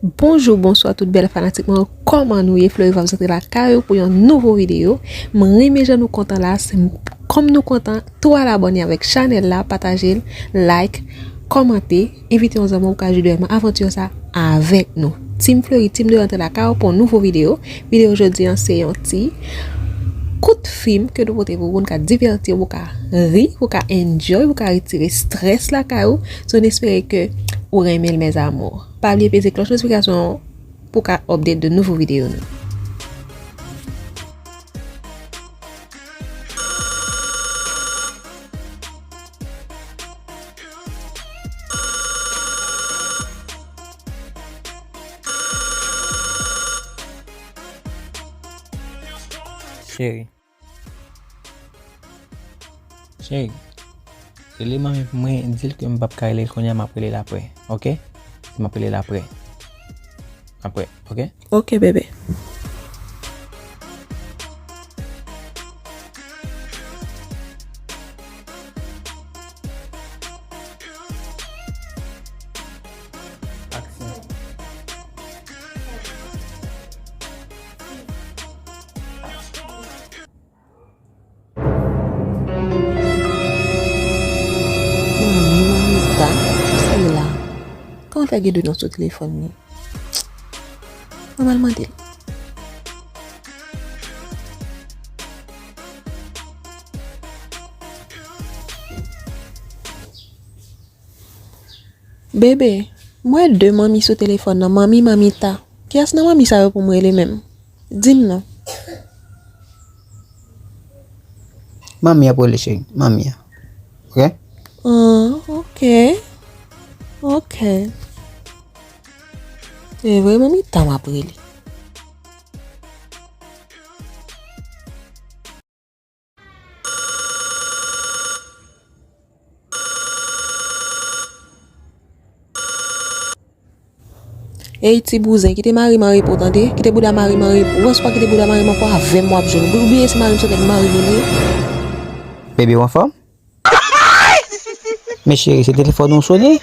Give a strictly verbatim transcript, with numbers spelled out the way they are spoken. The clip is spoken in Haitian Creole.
Bonjou, bonswa tout bèl fanatik mwen yo. Kòman nou ye? Floriva ap antre lakay ou pou yon nouvo videyo. Mwen renmen jan nou kontan la. Se kòm nou kontan, tou al abòne avèk chanèl la, pataje l, like, kòmante, envite yon zanmi w pou ka jwe dèyè avanti sa avèk nou. Team Fleury, Team de rantre lakay ou pou yon nouvo videyo. Videyo jodi an se yon ti kout fim ke nou pote pou ou, pou n ka divèti w, pou w ka ri, pou w ka enjoy, pou w ka retire strès lakay ou. So, n espere ke ou renmen l, mes amours. Pa bliye peze klòch notifikasyon an pou w ka update de nouvo videyo nou. Cheri. Cheri, rele manmi pou mwen, di l ke m p ap ka rele l kounye a, m ap rele l apre, oke? M ap rele l apre. Apre, oke? Oke, bebe. Aksyon. Manmi, manmi ta, kisa l la? Kòman l fè gen de non sou telefòn li? Mwen al mande l. Bebe, m wè de manmi sou telefòn nan, manmi, manmi ta. Kiyès nan manmi sa yo pou m rele menm? Di m non. Manmi an pou w rele, cheri. Manmi an. Oke? Ah, oke. Oke. E vre, manmi ta m ap rele. Ey, ti bouzen, kite mari m an repo, tande? Kite bouda mari m an repo. Ou wè si w pa kite bouda mari m an pou avè m w ap jwenn. Ou bliye se mari m se nèg mari m li ye. Bebe, w anfòm? Men cheri, se telefòn ou sone?